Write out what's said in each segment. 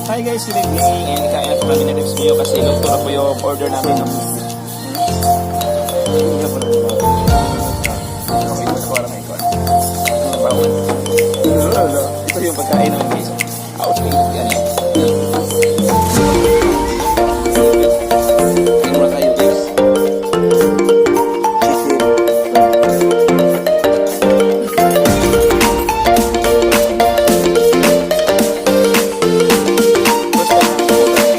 Hi guys, good evening, and kain na po kami ng Rex Mio kasi luto na po yung order namin. No? Okay, ito para may ikon. Bawal. Ito yung pagkain namin, guys. Out kayo yan eh. Kain muna tayo, guys. Chicken. First time namin pumunta.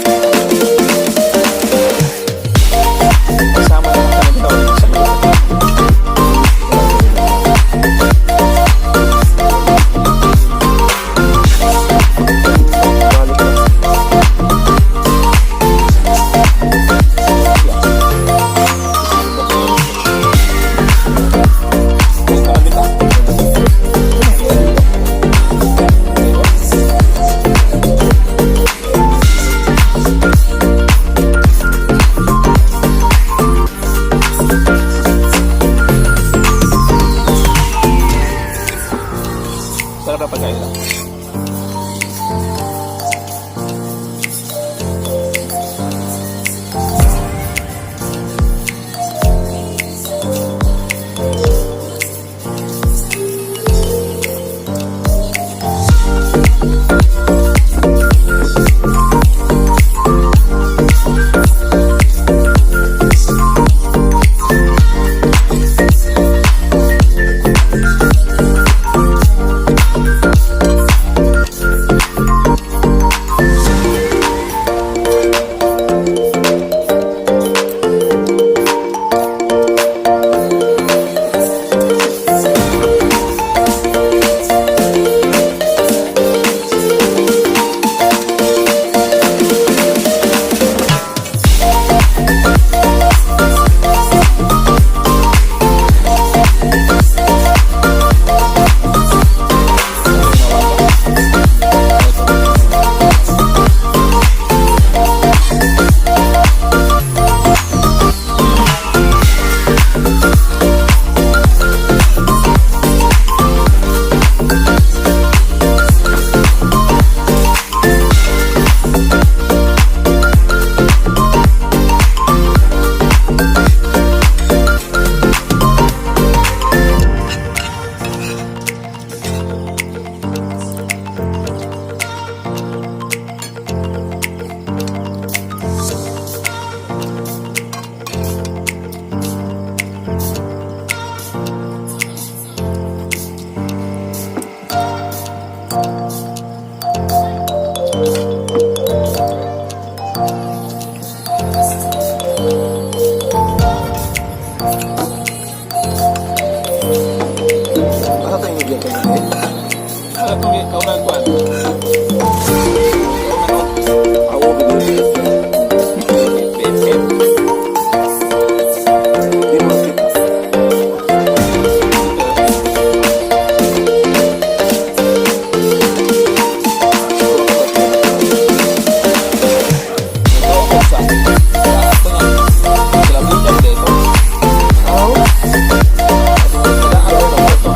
Kasama naman kami dito sa mga. Balik na. Sarap na pagkain lang. Asa tayo bigyan kayo? Ano itong ikaw na kuwan? Awo, bigyan. Bip, bip. Di mo kita. Ito ako sa ato nga. Sila bilang dito. Aw. Sila araw na ito.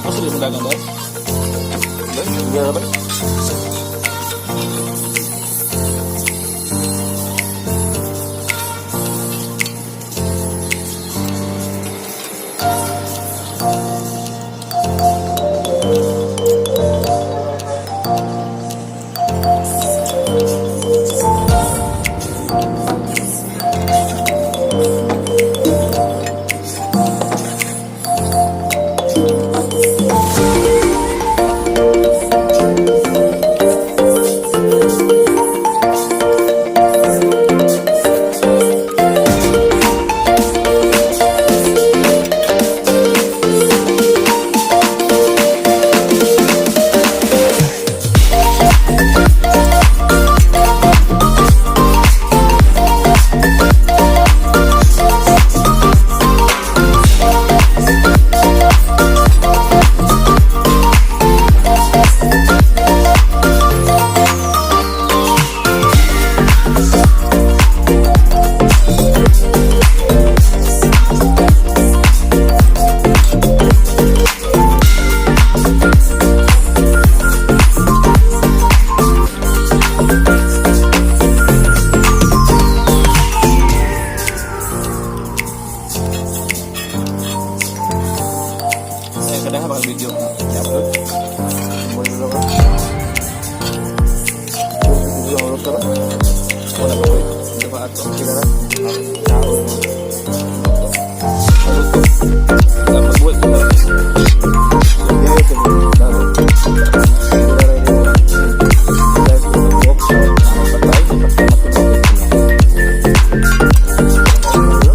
Gusto mo dagang dahil? Hindi na ba? Eh, kadang mga video na i-upload. Muna lang ka. Video ang ka ba? Wala pa ko. Hindi pa ato. Sila na? Kaon mo. Maluto. Wala magbuhat ko na. Hindi ito. Bago. Sila na rin mo. Dahil kung nag-walk sa Ang patay, basta matulog ko lang. ano?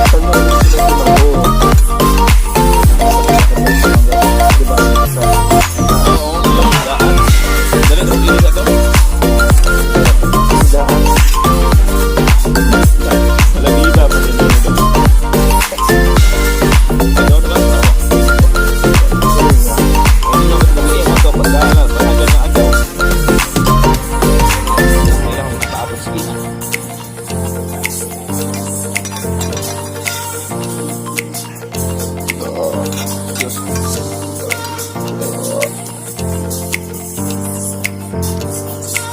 Saan mo rin sila tumakbo? Diba? Sa Oo, daan. Dali na pili ato. tindahan. Wala biba pa rin dito. Ano ba? Ayun nga. Ano na ba ito pagdala, pagdala na agaw. Kailangan paabot sa gina. Diyos.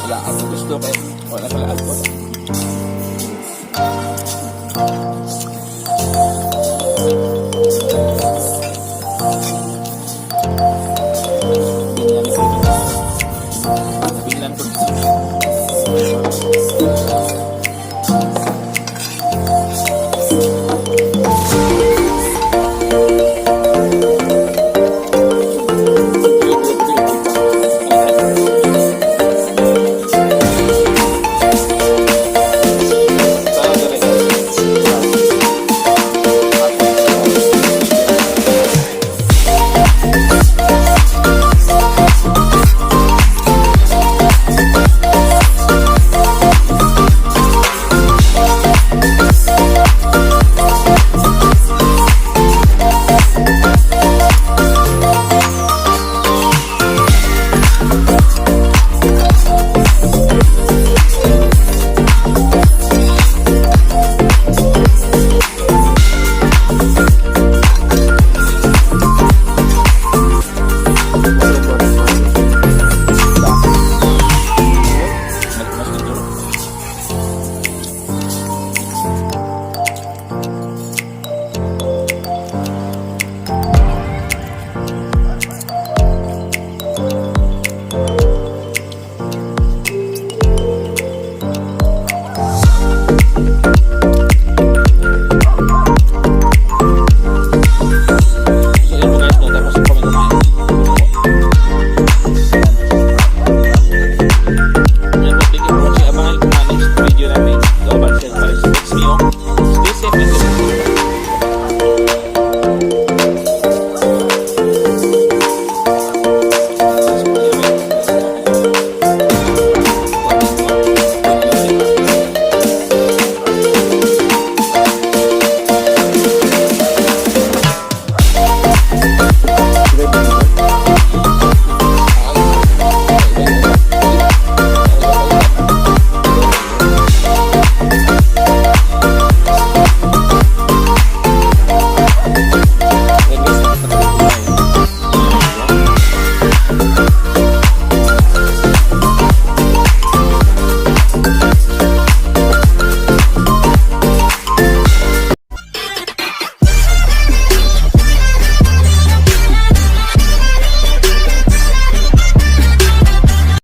Wala ako gusto kay wala pala ako.